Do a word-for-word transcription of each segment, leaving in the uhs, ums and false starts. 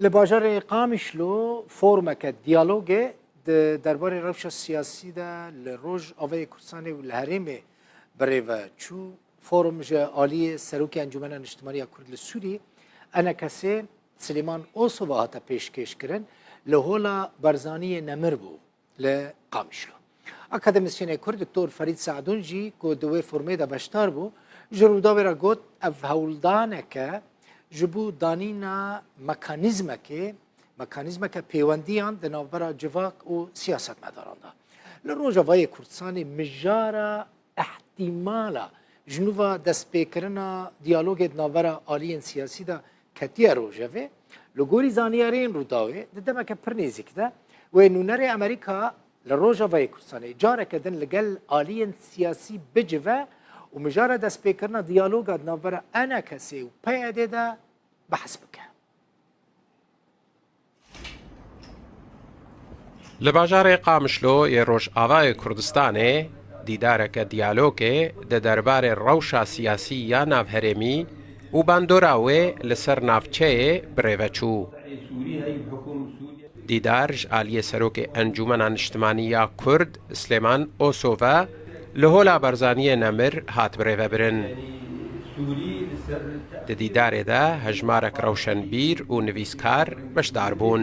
Li bajarê Qamişlo formeke diyalogê di derbarê rewşa siyasî de li Rojavayê Kurdistanê û li herêmê birêve çû. Forum ji aliyê Serokê Encûmena Niştimanî ya Kurd li Sûrî, E N K S, Silêman Osova hate pêşkêşkirin, li Hola Barzaniyê Nemir bû li Qamişlo. Akademîsyenê Kurd Doktor Ferîd Se'dûn jî ku di wê formê de beşdar bû, ji Rûdawê re got, ev hewldaneke ji bo danîna mekanîzmekê, mekanîzmeke pêwendiyan di navbera civak û siyasetmedaran de. Li Rojavayê Kurdistanê mijara îhtîmala ji nû ve destpêkirina diyalogê di navbera aliyên siyasî de ketiye rojevê. Li gorî zanyariyên Rûdawê, di demeke pir nêzîk de wê nûnerê Amerîka li Rojavayê Kurdistanê careke din li gel aliyên siyasî bicive û mijara destpêkirina diyaloga di navbera E N K S û P Y D de behs bike. Li bajarê Qamişlo yê Rojavayê Kurdistanê dîdareke diyalogê di derbarê rewşa siyasî ya navherêmî û bandora wê li ser navçeyê birêve çû. Dîdar ji aliyê Serokê Encûmena Niştimanî ya Kurd Silêman Oso ve li Hola Barzaniyê Nemir hat birêvebirin. Di dîdarê de hejmarek rewşenbîr û nivîskar beşdar bûn.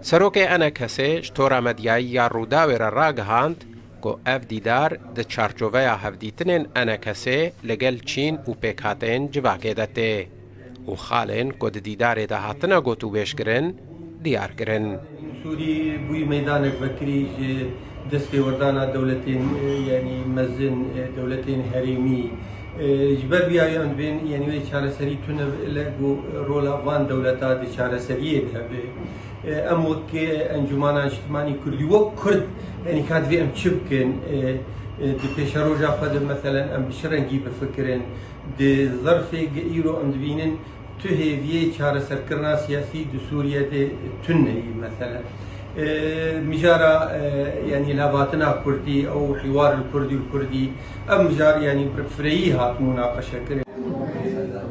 Serokê E N K S'ê ji tora medyayî ya Rûdawê re ragihand ku ev dîdar di çarçoveya hevdîtinên E N K S'ê li gel Çîn û pêkhateyên civakê de tê û xalên ku di dîdarê de hatine gotûbêjkirin, diyar kirin. Sûrî bûyî meydanek vekirî ji destêwerdana dewletên, e, yanî mezin, e, dewletên herêmî. E, ji ber vîya yan bên, yanî wê çareserî tune le ku rola van dewleta di çareseriyê de hebe. E, em wek Encûmana Niştimanî Kurdî, wek Kurd, yanî ka divê em çi bikin? E, e, di pêşeroja xwe de, meselen, em bi çi rengî bifikirin? Di zerfê ge îro em dibînin, tu hêviyê çareserkirina siyasî di Sûriye de tune yî, meselen. E, mijara, e, yanî lavatina Kurdî, ew hiwar li Kurdî li Kurdî, ev mijar, yanî bi fireyî hat munaqeşekirin.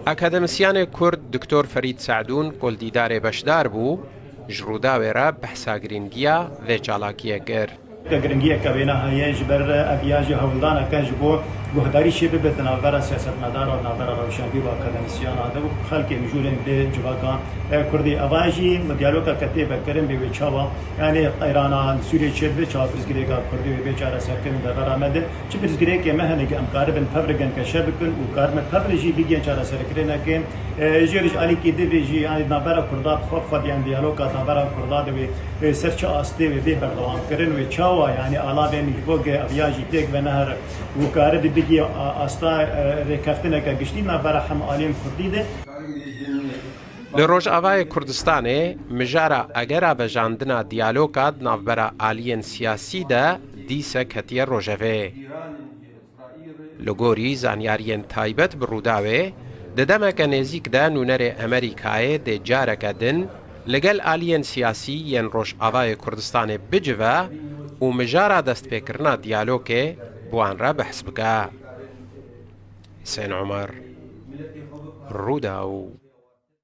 Akademîsyenê Kurd Doktor Ferîd Se'dûn ku li dîdarê beşdar bû, ji Rûdawê re behsa girîngiya vê çalakiyê kir. Giringiyeke wêne heye ji ber ev ya jî hewldaneke ji bo guhdarî çê bibe di navbera siyasetmedara û navbera rewşenbîr û akademîsyana de û xelkê mijûlên bi civaka, e, Kurdî. Eva jî diyalogeke tê vekirin bê wê çawa, yanî qeyrana Sûriyê çê dibe, çawa pirsgirêka Kurdî wê bê çareserkirin di devera me de. Çi pirsgirêkê me hene ku em karibin pev re genkeşe bikin û karibin pev re jî bigihên çareserkirinekê, e, jê re ji alîkî di vê jî, yanî di navbera Kurda bi xwe bi xwe, yanî diyaloga di navbera Kurda de wê, e, ser çi astê wê bê berdewamkirin, wê çawa, yanî alavên ji bo ge ev ya jî têk ve nehere û karibe bigihê a-, asta, e, rêkeftineke giştî di navbera hemî aliyên Kurdî de. Li Rojavayê Kurdistanê mijara egera vejandina diyaloga di navbera aliyên siyasî de dîse ketiye rojevê. Li gorî zanyariyên taybet bi Rûdawê, di demeke nêzîk de nûnerê Amerîkayê dê careke din li gel aliyên siyasî yên Rojavayê Kurdistanê bicive û mijara destpêkirina diyalogê bi wan re behs bike. Husên Omer, Rûdaw.